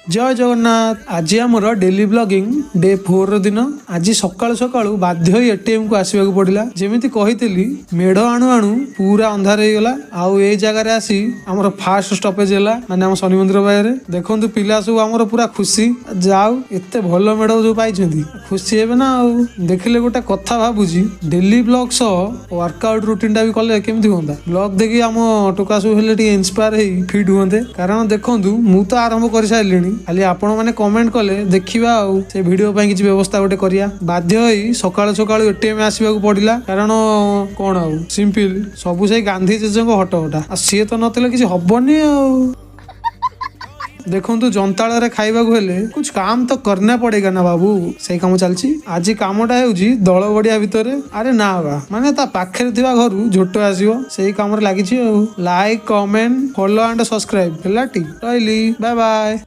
ଜୟ ଜଗନ୍ନାଥ। ଆଜି ଆମର daily blogging day 4 ର ଦିନ। ଆଜି ସକାଳୁ ସକାଳୁ ବାଧ୍ୟ ହୋଇ ଏଟିଏମ୍ କୁ ଆସିବାକୁ ପଡିଲା। ଯେମିତି କହିଥିଲି, ମେଢ ଆଣୁ ଆଣୁ ପୁରା ଅନ୍ଧାର ହେଇଗଲା। ଆଉ ଏଇ ଜାଗାରେ ଆସି ଆମର ଫାଷ୍ଟ ଷ୍ଟପେଜ ହେଲା, ମାନେ ଆମ ଶନି ମନ୍ଦିର ପାଖରେ। ଦେଖନ୍ତୁ, ପିଲା ସବୁ ଆମର ପୁରା ଖୁସି। ଯାଉ, ଏତେ ଭଲ ମେଢ ଯୋଉ ପାଇଛନ୍ତି, ଖୁସି ହେବେ ନା ଆଉ। ଦେଖିଲେ, ଗୋଟେ କଥା ଭାବୁଛି, ଡେଲି ବ୍ଲଗ ସହ ୱାର୍କଆଉଟ ରୁଟିନ ଟା ବି କଲେ କେମିତି ହୁଅନ୍ତା? ବ୍ଲଗ ଦେଖି ଆମ ଟୋକା ସବୁ ହେଲେ ଟିକେ ଇନ୍ସପାୟାର ହେଇ ଫିଟ୍ ହୁଅନ୍ତେ। କାରଣ ଦେଖନ୍ତୁ, ମୁଁ ତ ଆରମ୍ଭ କରିସାରିଲିଣି, ଖାଲି ଆପଣ ମାନେ କମେଣ୍ଟ କଲେ ଦେଖିବା ଆଉ ସେ ଭିଡିଓ ପାଇଁ କିଛି ବ୍ୟବସ୍ଥା ଗୋଟେ କରିବା। ବାଧ୍ୟ ହେଇ ସକାଳୁ ସକାଳୁ ଏଟିଏମ୍ ଆସିବାକୁ ପଡିଲା। କାରଣ କଣ ଆଉ, ସିମ୍ପଲ, ସବୁ ସେଇ ଗାନ୍ଧୀ ଜେଜେଙ୍କ ହଟହଟା, ଆଉ ସିଏ ତ ନଥିଲେ କିଛି ହବନି। ଆଉ ଦେଖନ୍ତୁ, ଯନ୍ତାଳରେ ଖାଇବାକୁ ହେଲେ कुछ काम तो करना पड़ेगा ନା ବାବୁ। ସେଇ କାମ ଚାଲିଛି। ଆଜି କାମଟା ହେଉଛି ଦଳ ବଡିଆ ଭିତରେ, ଆରେ ନା ବା, ମାନେ ତା ପାଖରେ ଥିବା ଘରୁ ଝୋଟ ଆସିବ, ସେଇ କାମରେ ଲାଗିଛି। ଆଉ like, comment, follow and subscribe ହେଲା ଟି। ରହିଲି, ବାଏ ବାଏ।